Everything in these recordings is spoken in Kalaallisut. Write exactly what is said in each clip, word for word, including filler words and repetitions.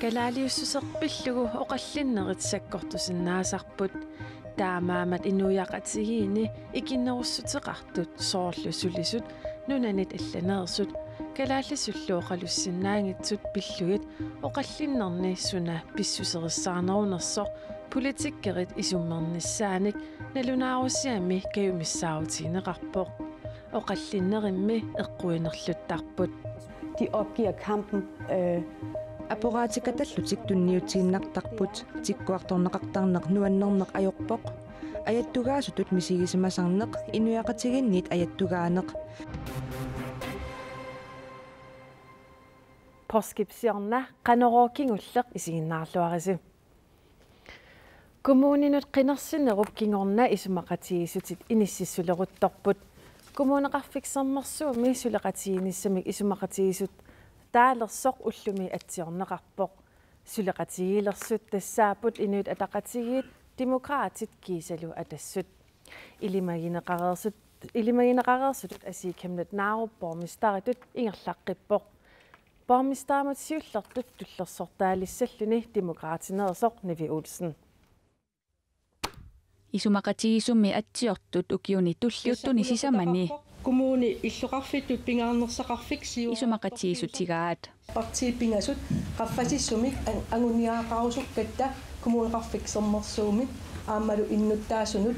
Kalaaliussuseq pillugu oqallinnerit sakkortusinnaasarput. Taamaammat inuiaqatigiinni ikinnerussuteqartut soorlu sulisut, nunanit allaneersut, kalaallisullu oqalussinnaanngitsut pillugit oqallinnerni suna pissuserissaarnerunersoq politikkerit isummernissaanik nalunaarusiami kajumissaarutigineqarpoq. Oqallinnerimmi eqquinerluttarput. De opgiver kampen. Øh, Aporaatikkatallutik tunniutiinnartarput, tikkuartorneqartarneq nuannerneq ajorpoq. Ajattugaasutut misigisimasarneq, inuiaqatigiinniit ajattugaaneq. Poorskip siorna Qanorooq kingulleq isiginnaarluarisi. Kommuninut qinersinerup kingorna isumaqatigiissutit inississuleruttorput. Kommuneqarfik Sermersuumi suleqatigiinnissamik isumaqatigiissutaalersoq ullumi atsiorneqarpoq. Suleqatigiilersut tassaapput Inuit Ataqatigiit, Demokraatit kiisalu Atassut. Ilimagineqareersut, ilimagineqareersutut Asii Chemnitz Narup borgmesteritut ingerlaqqippoq. Borgmesterimut siullertut tullersortaalissalluni Demokraatineersoq Nivi Olsen. Isumaqatigiissummi atsiortut ukiuni tulliuttuni sisamani. Kommuni illoqarfittut pingaarnersaqarfik siu- Isumaqatigiissutigaat. Partiit pingasut qaffasissumik an-, anguniagaqarusukkatta Kommuneqarfik Sermersuumi aammalu innuttaasunut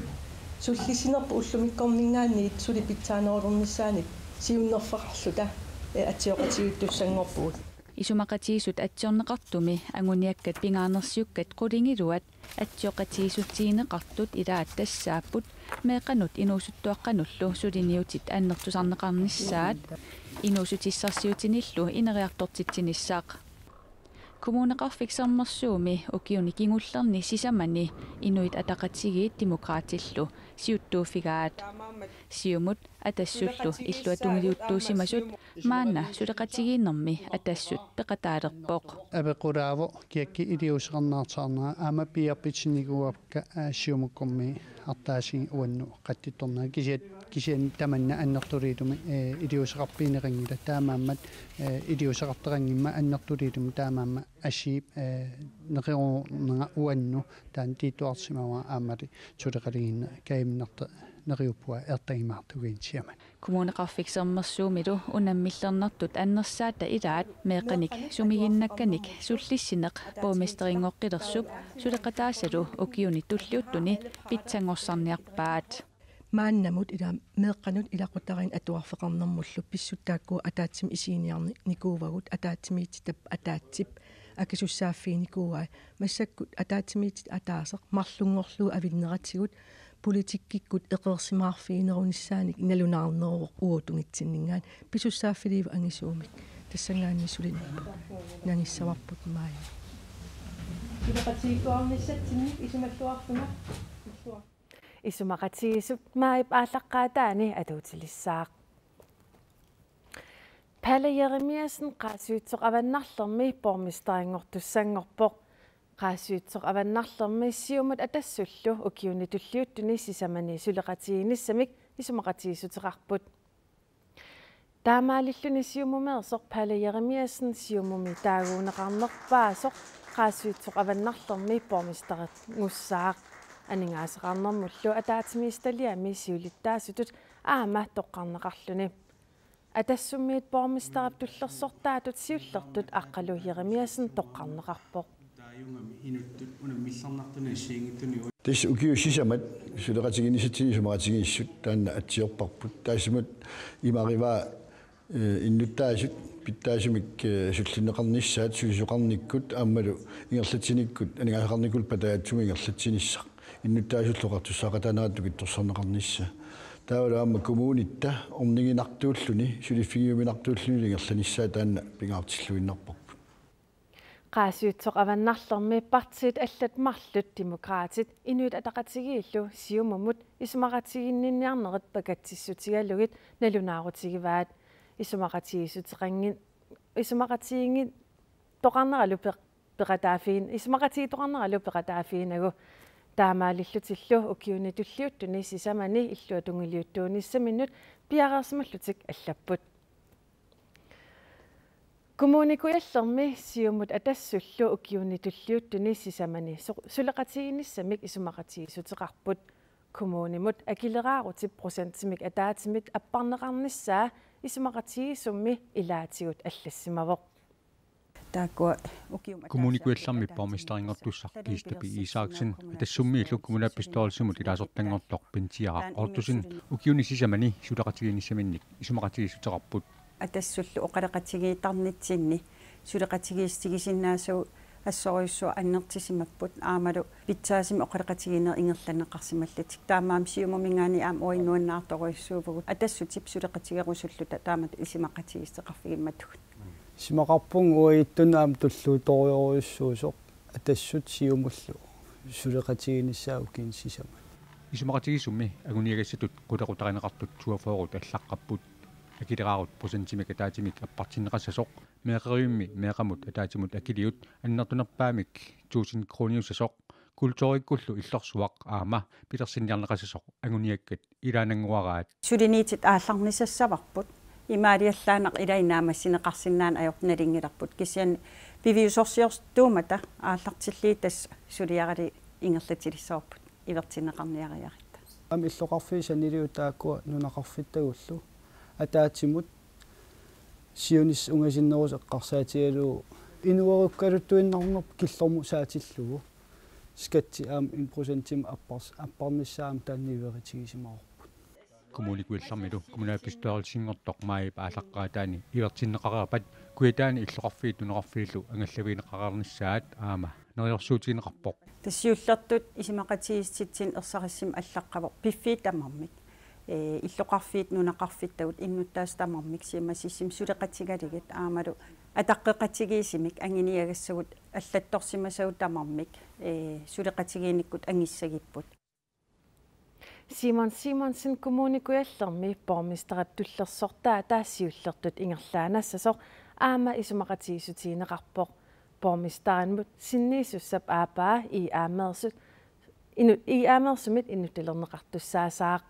sullissinerput ullumikkorninngaanniit suli pitsaanerulernissaanik siunnerfeqarluta, eh, atsioqatigiittussanngorpugut. Isumaqatigiissut atsiorneqartumi anguniakkat pingaarnersiukkat qulingiluat atsioqatigiissutigineqartut ilaat tassaapput meeqqanut inuusuttuaqqanullu suliniutit annertusarneqarnissaat, inuussutissarsiutinillu ineriartortitsinissaq. Kommuneqarfik Sermersuumi ukiuni kingullerni sisamani Inuit Ataqatigiit Demokraatillu siuttuuffigaat. Siumut Atassullu illuatungiliuttuusimasut maanna suleqatigiinnermi Atassut peqataalerpoq. Apeqqutaavoq kiakkut iliuuseqarnerartaarnera aamma piiarpitinnikuuakka, aa, Siumukkummi artaasigi uannut qattittornera kisiat-, kisianni tamanna annertuliilumi, ee, iliuuseqarfigineqanngilaq taamaammat, ee, iliuuseqartoqanngimmat annertuliilumi taamaammat Asiip, ee, neqeroornanga uannut taanna tiittuarsimavara aammali suleqatigiinneq kajuminartoq neriuppunga ertagimaartugiinnarsiama. Kommuneqarfik Sermersuumilu unammillernartut annersaata ilaat meeqqanik sumiginnakkanik sullissineq borgmesterinngortilersup suleqataasalu ukiuni tulliuttuni pitsanngorsarniarpaat. Maannamut ila meeqqanut ilaqutariinnut atuarfeqarnermullu pissutsit taakku ataatsimik isiginiarnikuuagut, ataatsimiititap ataatsip akisussaaffiginikuuai. Massakkut ataatsimiititaq ataaseq marlunngorlugu avinneratigut politikkikkut eqeersimaarfiginerunissaanik nalunaarneruvoq uagut tungitsinninngaanniit, pisussaaffiliivoq angisuumik. Tassanngaanniit suli nangissavarput maajimi. Suleqatigiittuarnissatsinnik isumalluarlunga. Isumaqatigiissut maajip aallaqqaataani atuutilissaaq. Palle Jeremiassen Qaasuitsoq Avannarlermi borgmesterinngortussanngorpoq. Qaasuitsoq Avannarlermi Siumut Atassullu ukiuni tulliuttuni sisamani suleqatigiinnissamik isumaqatigiissuteqarput. Taamaalilluni Siumumeersoq Palle Jeremiassen Siumumi taaguuneqarnerpaasoq Qaasuitsoq Avannarlermi borgmesterinngussaaq. Aningaasaqarnermullu ataatsimiititaliami siulittaasutut aamma toqqarneqarluni. Atassummiit borgmesterip tullersortaatut siullertut Aqqalu Jeremiassen toqqarneqarpoq. Taajungami inuttut unammillernartuni assigiinngitsunik. Tassa ukiut sisamat suleqatigiinnissatsinni isumaqatigiissut taanna atsiorparput. Taassumalu imarivaa, eh, innuttaasut pitsaasumik, eh, sullinneqarnissaat, sulisoqarnikkut aammalu ingerlatsinikkut, aningaasaqarnikkullu patajaatsumut ingerlatsinissaq. Innuttaasullu oqartussaaqataanerat nukittorsarneqarnissaa. Taavalu aamma kommunitta orniginartuulluni, suliffigiuminartuulluni ingerlanissaa taanna pingaartilluinnarparput. Qaasuitsoq Avannarlermi partiit allat marluk, Demokraatit, Inuit Ataqatigiillu Siumumut isumaqatiginninniarnerit pakatsissutigalugit nalunaarutigivaat. Isumaqatigiissuteqanngin-, isumaqatigiinngitsoqarneralu peq-, peqataaffigin-, isumaqatigiittoqarneralu peqataaffiginagu Taamaalillutillu ukiuni tulliuttuni sisamani illuatungiliuttuunissaminnut piareersimallutik allapput. Kommune Kujallermi Siumut Atassullu ukiuni tulliuttuni sisamani su-, suleqatigiinnissamik isumaqatigiissuteqarput. Kommunimut akileraarutip procentimik ataatsimit apparneqarnissaa isumaqatigiissummi ilaatigut allassimavoq. Taakkua ukiumut Kommune Kujallermi borgmesterinngortussaq Kiista P. Isaksen Atassummiillu kommunalbestyrelsimut ilaasortanngortoq Bentiara Ottosen ukiuni sisamani suleqatigiinnissaminnik isumaqatigiissuteqarput. Atassullu oqaloqatigiittarnitsinni suleqatigiissutigisinnaasagut assorujussuaq annertusimapput, aammalu pitsaasumik oqaloqatigiinnerit ingerlanneqarsimallutik. Taamaammat Siumuminngaanniit aamma uagut nuannaartorujussuuvugut. Atassutip suleqatigerusulluta taamatut isumaqatigiissuteqarfigimmatugut. Isumaqarpunga uagutsinnut aamma tulluutorujorujussuusoq Atassut Siumullu suleqatigiinnissaa ukiuni sisamani. Isumaqatigiissummi anguniagassatut qulequtarineqartut toogfyrre allaqqapput. Akileraarut procentimik ataatsimik appartinneqassasoq meeqqerivimmik meeqqamut ataatsimut akiliut annertunerpaamik tusind kroniussasoq, kulturikkullu illorsuaq aamma pilersinniarneqassasoq anguniakkat ilaannannguaraat. Suliniutit aallarnisassavarput. Imaaliallaannaq ilaanni naammassineqarsinnaaneq ajortut nalunngilarput. Kisianni piviusorsiortuummata aallartillugu tassa suliaralugit ingerlatilissavarput ivertinneqarniariaratta. Aamma illoqarfiit saniliut taakkua nunaqarfittagullu ataatsimut siunissaq ungasinnerusoq eqqarsaatigalugu inuerukkaluttuinnarnerput killormut saatillugu skatti aamma en procentimik appars-, apparnissaa aamma taanna niuerutigisimavoq. Kommune Kujallermilu kommunalbestyrelsinngortoq maajip aallaqqaataani ivertinneqareerpat Kujataani illoqarfiit nunaqarfiillu angallavigineqareernissaat aamma neriorsuutigineqarpoq. Tassa siullertut isumaqatigiissutitsinnut ersarissummik allaqqavoq piffiit tamarmik. Ee, illoqarfiit nunaqarfittagut innuttaasut tamarmik siammasissumik suleqatigalugit aammalu ataqqeqatigiissumik anguniagassagut allattorsimasagut tamarmik, ee, suleqatigiinnikkut angusagipput. Simon Simonsen Kommune Kujallermi borgmesterip tullersortaata siullertut ingerlaannassasoq aamma isumaqatigiissutigineqarpoq. Borgmesterimut sinniisussap aappaa I A Meersut inu-, I A Meersumit inuttalerneqartussaassaaq.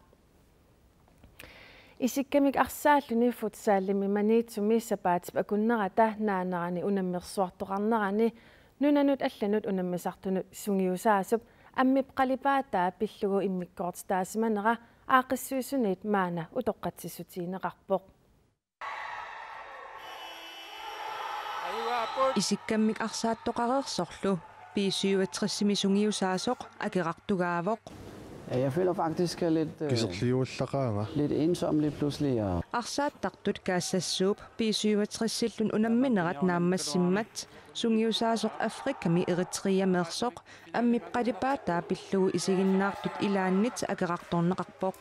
Isikkamik arsaalluni futsalimi Maniitsumi sapaatip akunnerata naanerani unammersuartoqarnerani nunanut allanut unammisartunut sungiusaasup ammip qalipaataa pillugu immikkoortitaasimanera aaqqissuisunit maanna utoqqatsissutigineqarpoq. Isikkamik arsaattoqareersorlu B syvogtresimi sungiusaasoq akerartugaavoq. Ja, jeg føler faktisk, at jeg er lidt, øh, Kiserliuallaqaanga. Lidt ensom lige pludselig, og Arsaattartut Gaza-suup B syvogtresillun unamminerat naammassimmat sungiusaasoq Afrikami Eritreameersoq ammip qalipaataa pillugu isiginnaartut ilaannit akerartorneqarpoq.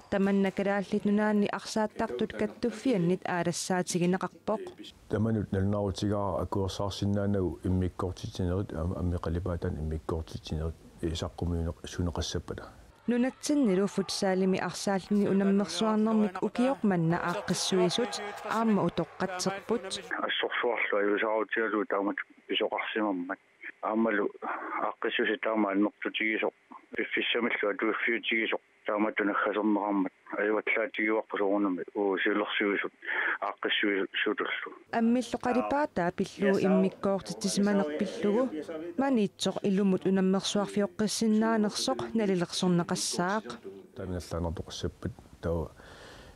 Tamanna Kalaallit Nunaanni arsaattartut kattuffiannit aalassaatigineqarpoq. Tamanut nalunaarutigaara akuersaarsinnaanagu immikkoortitsinerit, am-, ammip qalipaataanut immikkoortitsinerit, ee, saqqummiunneq-, -suneqassappata. Nunatsinnilu futsalimi arsaalluni unammersuarnermik ukioq manna aaqqissuisut aamma utoqqatserput. Assorsuarlu ajuusaarutigalugu taamatut pisoqarsimammat. Aammalu aaqqissuisoq taama annertutigisoq. Piffissamillu atuiffiutigisoq. Taamatut naggaserneqarmat ajuallaatigiuarput soorunami uagut siulersuisut aaqqissuisutullu. Ammillu qalipaataa pillugu immikkoortitsisimaneq pillugu Maniitsoq ilumut unammersuarfioqqissinnaanersoq nalilersorneqassaaq. Taanna allaannartoqassappat taava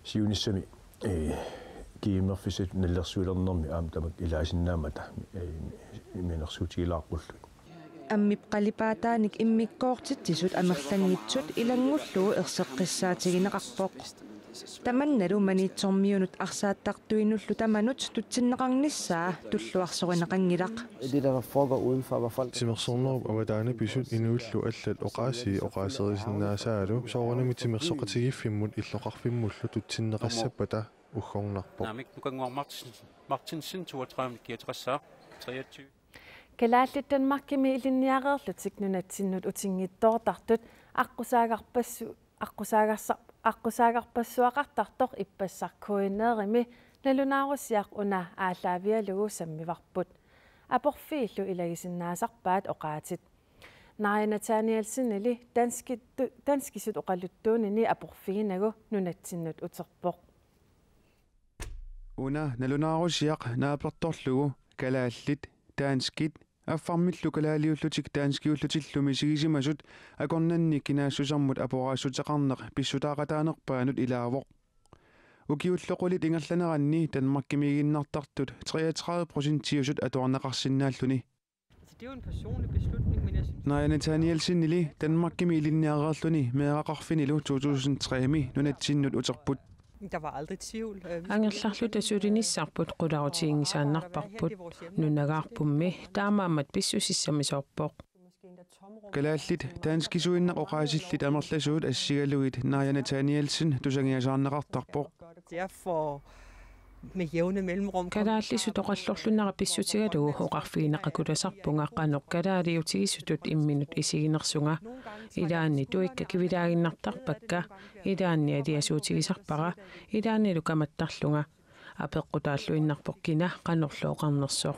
siunissami, ee, kiimmerfissat nalilersuilernermi aamma tamakku ilaasinnaammat, ee, mianersuutigilaarpullu. Ammip qalipaataanik immikkoortitsisut amerlanngitsut ilanngullugu erseqqissaatigineqarpoq. Tamannalu Maniitsormiunut arsaattartuinullu tamanut tutsinneqarnissaa tulluarsorineqanngilaq. Det, der foregår udenfor, hvor folk Timersornerup avataani pisut inuillu allat oqaasii oqaaserisinnaasaalu soorunami timersoqatigiiffimmut illoqarfimmullu tutsinneqassappata uggornarpoq. Naamik, Nukannguaq Martin-, Martinsen, toogtredive, treogtyve. Kalaallit Danmarkimi ilinniareerlutik nunatsinnut utinngitsoortartut aqqusaagarpassu-, aqqusaagarsa-, aqqusaagarpassuaqartartoq ippassaq K N R-imi nalunaarusiaq una aallaavigalugu sammivarput. Aporfiillu ilagisinnaasarpaat oqaatsit. Naja Nathanielsenili danskit-, danskisut oqaluttuunini aporfiginagu nunatsinnut uterpoq. Una nalunaarusiaq naapertorlugu kalaallit, danskit, affarmillu kalaaliullutik danskiullutillu misigisimasut akornanni kinaassusermut aporaassuteqarneq pissutaaqataanerpaanut ilaavoq. Ukiullu qulit ingerlaneranni Danmarkimiiginnartartut treogtredive procentiusut atuarneqarsinnaalluni. Altså, det er jo en personlig beslutning, men jeg synes... Naja Nathanielsenili Danmarkimi ilinniareerluni meeraqarfinilu to tusind tre-mi nunatsinnut uterput. Der var aldrig tvivl. Øh, vi skulle... Angerlarluta sulinissarput qularutiginngisaannarparput. Nunagaarpummi taamaammat pissusissamisoorpoq. Kalaallit danskisuinnaq oqaasillit amerlasuut assigalugit Naja Nathanielsen tusagassiarneqartarpoq. Jeg får med jævne mellemrum... Kalaallisut oqallorlunera pissutigalugu oqarfigineqakutasarpunga qanoq kalaaliutigisutut imminut isiginersunga. Ilaanni tuikka kivilaaginnartarpakka, ilaanni aliasuutigisarpara, ilaannilu kamattarlunga. Apeqqutaalluinnarpoq kina qanorlu oqarnersoq.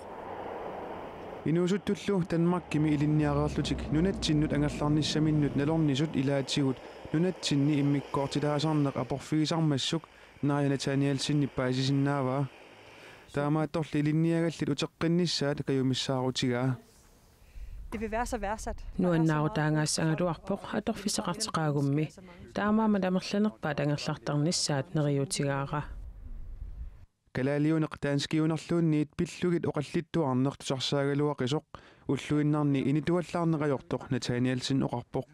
Inuusuttullu Danmarkimi ilinniareerlutik nunatsinnut angerlarnissaminnut nalornisut ilaatigut nunatsinni immikkoortitaasarneq aporfigisarmassuk Naja Nathanielsenip paasisinnaavaa. Taamaattorli ilinniagallit uteqqinnissaat kajumissaarutigaa. Det vil være så værdsat. Nuannaarutaagassangaluarpoq atorfissaqarteqaragummi. Taamaammat amerlanerpaat angerlartarnissaat neriuutigaara. Kalaaliuneq danskiunerluunniit pillugit oqallittuarneq tusarsaagaluaqisoq ulluinnarni inituallaarneq ajortoq Nathanielsen oqarpoq.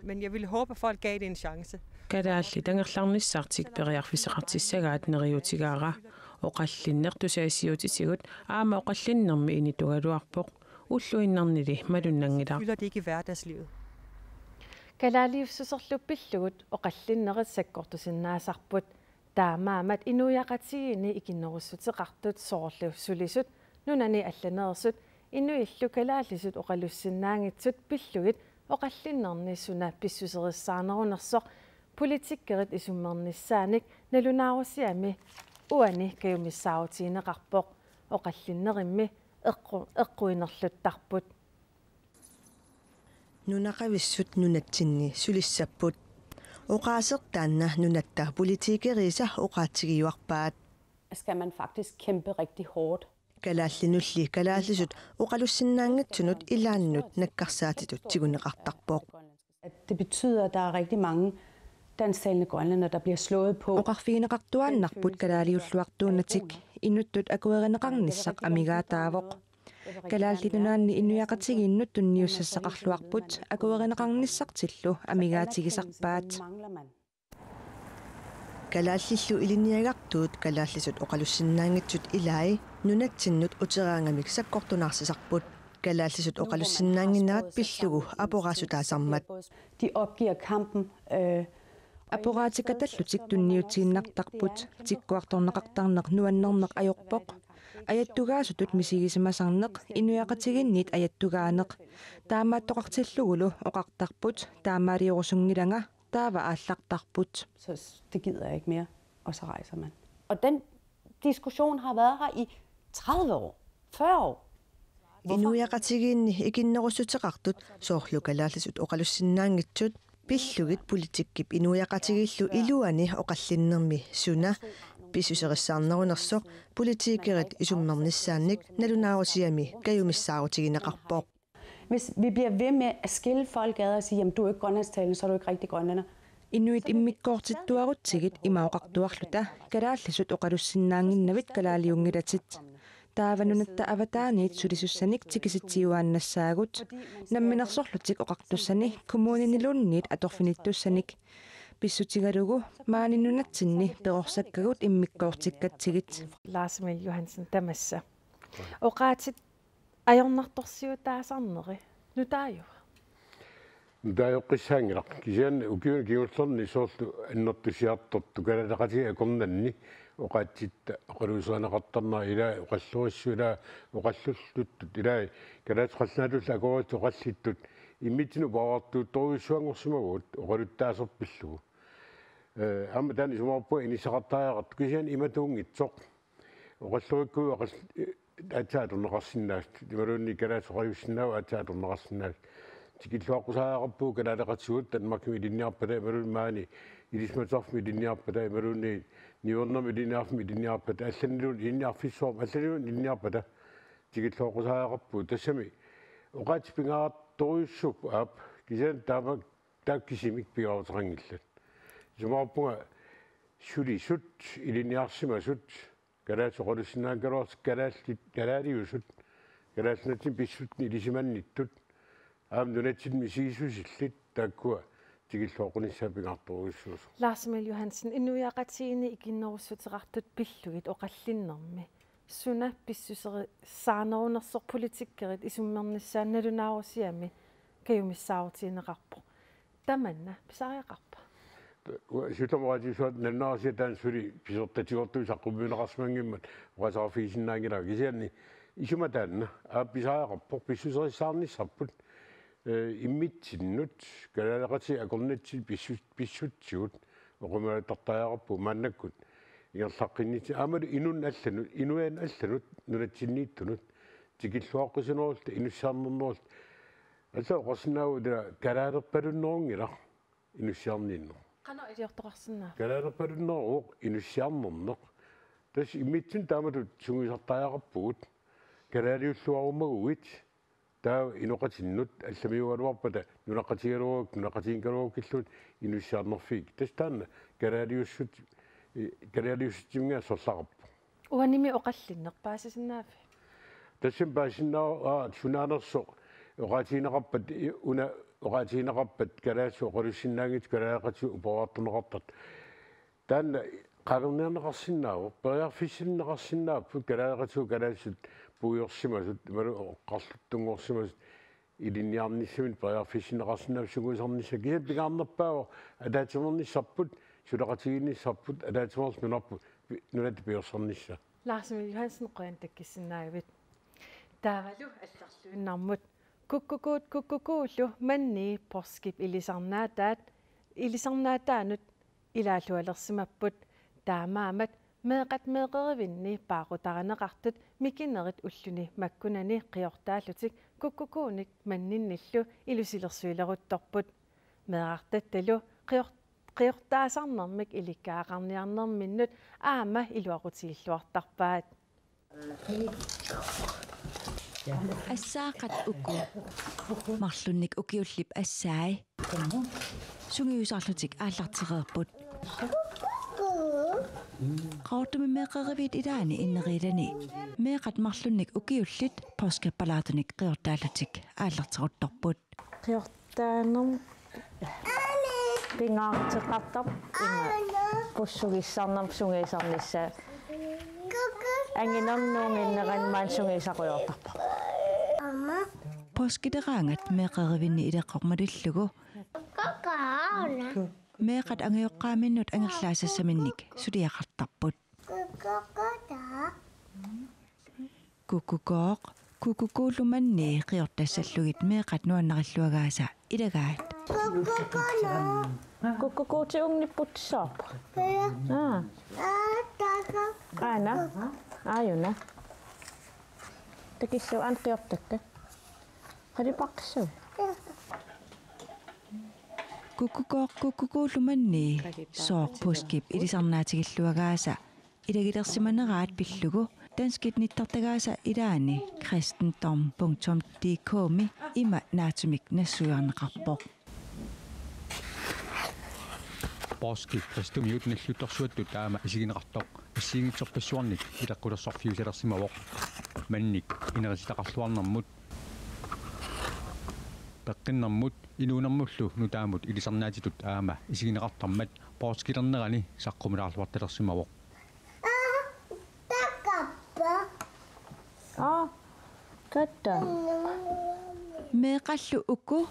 Men jeg ville håbe, at folk gav det en chance. Kalaallit angerlarnissartik periarfissaqartissagaat neriuutigaara. Oqallinneq tusagassiuutitigut aamma oqallinnermi initugaluarpoq. Ulluinnarnili malunnanngilaq. Fylder det ikke i hverdagslivet? Kalaaliussuserlu pillugu oqallinnerit sakkortusinnaasarput. Taamaammat inuiaqatigiinni ikinnerussuteqartut soorlu sulisut, nunani allaneersut, inuillu kalaallisut oqalussinnaanngitsut pillugit oqallinnerni suna pissuserissaarnerunersoq politikkerit isummernissaannik nalunaarusiami uani kajumissaarutigineqarpoq. Oqallinnerimmi eqqu-, eqquinerluttarput. Nunaqavissut nunatsinni sulissapput. Oqaaseq taanna nunatta politikeriisa oqaatigiuarpaat. Skal man faktisk kæmpe rigtig hårdt. Kalaallinulli kalaallisut oqalussinnaanngitsunut ilaannut nakkarsaatitut tiguneqartarpoq. At det betyder, at der er rigtig mange dansktalende grønlændere, der bliver slået på. Oqarfigineqartuaannarput kalaaliulluartuunatik, inuttut akuerineqarnissaq amigaataavoq. Kalaallit Nunaanni inuiaqatigiinnut tunniussassaqarluarput akuerineqarnissartillu amigaatigisarpaat. Kalaallillu ilinniagartuut kalaallisut oqalussinnaanngitsut ilai nunatsinnut uteriaraangamik sakkortunaarsisarput. Kalaallisut oqalussinnaannginnerat pillugu aporaassutaasarmat. De opgiver kampen, øh, Aporaatikkatallutik tunniutiinnartarput, tikkuartorneqartarneq nuannerneq ajorpoq. Ajattugaasutut misigisimasarneq, inuiaqatigiinniit ajattugaaneq. Taamaattoqartillugulu oqartarput, taamaaliorusunngilanga, taava aallartarput. Så det gider jeg ikke mere, og så rejser man. Og den diskussion har været her i tredive år, fyrre år. Inuiaqatigiinni ikinnerussuteqartut soorlu kalaallisut oqalussinnaanngitsut pillugit politikkip inuiaqatigiillu iluani oqallinnermi suna pissuserissaarnerunersoq politikerit isummernissaannik nalunaarusiami kajumissaarutigineqarpoq. Hvis vi bliver ved med at skille folk ad og sige, jamen du er ikke grønlandsktalende, så er du ikke rigtig grønlænder. Inuit immikkoortittuarutsigit ima oqartuarluta kalaallisut oqalussinnaannginnavit kalaaliunngilatit. Taava nunatta avataaniit sulisussanik tikisitsiuaannassaagut. Namminersorlutik oqartussani kommuniniluunniit atorfinittussanik. Pissutigalugu maani nunatsinni perorsakkagut immikkoortikkatsigit. Lars Emil Johansen tamassa. Oqaatsit ajornartorsiutaasarneri nutaajuvoq. Nutaajoqqissaanngilaq. Kisianni ukiuni kingullerni soorlu annertusiartortut kalaaleqatigiit akornanni oqaatsit oqaluuserineqartarnerat ilaa oqalluarissut ilaa oqallulluttut ilaa kalaallisut qallunaatullu akuerisut oqallittut immitsinnut paartuuttorujussuanngorsimavagut oqaluttaaserpillugu. Eh, aamma taanna isumaqarpunga inissaqartariaqartoq kisianni imatuunngitsoq. Oqalluarikkuit oqall-, eh, aatsaat atorneqarsinnaasut. Imaluunniit kalaallisut oqaluussinnaavagut aatsaat atorneqarsinnaasut. Tikilluaqqusariaqarpugut kalaaleqatigut Danmarkimi ilinniarpata imaluunniit maani ilisimatusarfimmi ilinniarpata imaluunniit niuernermi ilinniarfimmi ilinniarpata allaniluunniit ilinniarfissuarmi allaniluunniit ilinniarpata tikilluaqqusariaqarpugut tassami oqaatsit pingaartorujussuupput aap kisianni taama taakku kisimik pingaaruteqanngillat. Isumaqarpunga sulisut ilinniarsimasut kalaallisut oqalussinnaagaluartut kalaallit kalaaliusut Kalaallit Nunatsinni pissutsit ilisimannittut aamma nunatsinni misigissusillit taakkua tikilluaqqunissaat pingaartorujussuusoq. Lars Emil Johansen, inuiaqatigiinni ikinnerussuteqartut pillugit oqallinnermi suna pissuserisaanerunersoq politikerit isummernissaat nalunaarusiami kajumissaarutigineqarpoq. Tamanna pisariaqarpa? Siullermik oqaatigissuat nalunaarusiaq taanna suli pisortatigoortumik saqqummiunneqarsimanngimmat oqaaseqarfigisinnaanngilara kisianni isuma taanna aap pisariaqarpoq pissuserissaarnissarput eh, immitsinnut kalaaleqatigiit akornatsinni pissu- pissutsigut oqimaatartariaqarpugut maannakkut ingerlaqqinnitsinni aammalu inunnut allanut inuiannut allanut nunatsinniittunut tikilluaqqusinerulluta inussiarnernerulluta. Alla oqarsinnaavugut ila kalaalerpalunnerunngilaq inussiarninneq. Qanoq iliortoqarsinnaava? Kalaalerpalunneruvoq inussiarnerneq. Tassa immitsinnut taamatut sungiusartariaqarpugut kalaaliulluarumaguit taava inoqatinnut allamiugaluarpata nunaqqatigigaluaruk nunaqqatiginngigaluarukkilluunniit inussiarnerfiit. Tassa taanna kalaaliussut- eh, kalaaliussutsimminngaanniit sorlaqarpoq. Uanimi oqallinneq paasisinnaavit? Tassami paasisinnaavara sunaanersoq oqaatigineqarpat i- una oqaatigineqarpat kalaallisut oqalussinnaanngitsut kalaaleqatigut uporaartorneqartartut. Taanna qaangerniarneqarsinnaavoq periarfissinneqarsinnaapput kalaaleqatigut kalaallisut puigorsimasut imaluunniit oqarluttunngorsimasut ilinniarnissaminnik periarfissinneqarsinnaapput sungiusarnissaa kisianni pingaarnerpaavoq ataatsimoornissarput suleqatigiinnissarput ataatsimoorluta nunarput pi- nunatta piorsarnissaa. Lars Emil Johansen, qujanaq takkussinnaagavit. Taavalu allarluinnarmut Kukkukuut kukkukuullu mannii poorskip ilisarnaataat ilisarnaataanut ilaallualersimapput. Taamaammat meeqqat meeqqerivinni paaqutarineqartut mikinerit ulluni makkunani qiortaallutik kukkukuunik manninnillu ilusilersuileruttorput. Meerartattalu qior- qiortaasarnermik ilikkagaqarniarnerminnut aamma iluaqutigilluartarpaat. Assaaqat uku. Marlunnik ukiullip assai. Sungiusarlutik aallartereerput. Qaqortumi meeqqeriviit ilaanni inneriilani meeqqat marlunnik ukiullit poorskipalaartunik qiortaallutik aallarteruttorput. Qiortaanermut pingaarteqartarpoq ima pussugissarnermut sungiusarnissaa. Anginernuunngikkaanni maani sungiusarujoortarpoq. Poorskileraangat meeqqerivinni ileqqoq malillugu. Meeqqat angajoqqaaminnut angerlaasassaminnik suliaqartarput. Kukkukooq, kukkukuullu mannii qiortassallugit meeqqat nuannarilluagaasa ilagaat. Kukkukuutit ungnipputissaarput. Aa. Aana. Aajuna. Takissuaq aana qiortakka. Qalipaqqissavat. Kukkukooq, kukkukuullu mannii sooq poorskip ilisarnaatigilluagaasa ilagilersimaneraat pillugu danskit nittartagaasa ilaanni kristendom punktum D K-mi ima naatsumik nassuiarneqarpoq. Poorskip kristumiut nalliuttorsuattut taama isigineqartoq assigiinngitsorpassuarnik ileqqulersorfiusalersimavoq. Mannik inerisitaqarluarnermut, peqqinnermut, inuunermullu nutaamut ilisarnaatitut aamma isigineqartarmat poorskilernerani saqqummilaarluartalersimavoq. Aa, katta. Meeqqallu uku.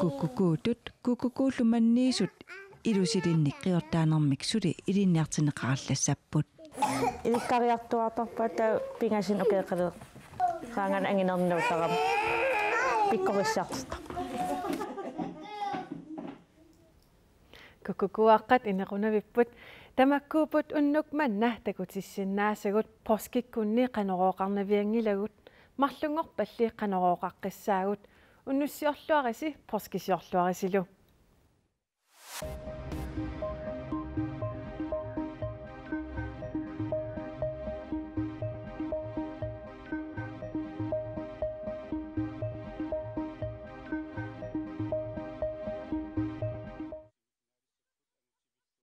Kukkukuutut, kukkukuullu manniisut ilusilinnik qiortaanermik suli ilinniartinneqarallassapput. Ilikkariartuaartarpata pingasunut ukioqaleqaangata anginernuutarama pikkorissartitaq. Kukkukuaqqat inequnavipput, tamakkuupput unnuk manna takutissinnaasagut, poorskikkunni qanorooqarnavianngilagut, Marlunngorpalli Qanorooqaqqissaagut. Unnussiorluarisi, poorskisiorluarisilu.